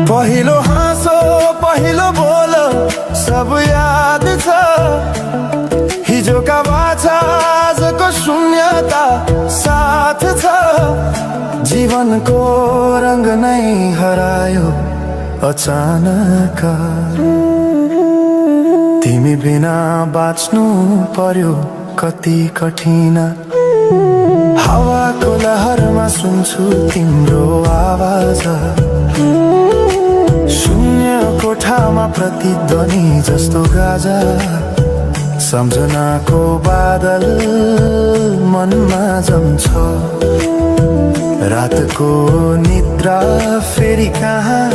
पहिलो हाँसो पहिलो बोलो सब याद छ। हिजोका बाछा आजको शून्यता साथ छ। जीवनको रंग नै हरायो अचानक। तिमी बिना बाँच्नु पर्यो कति कठिन। हावाको लहरमा सुन्छु तिम्रो आवाज। शून्य कोठामा प्रतिध्वनि जस्तो गाजा। सम्झनाको बादल मनमा जम्छ। रातको निद्रा फेरि कहाँ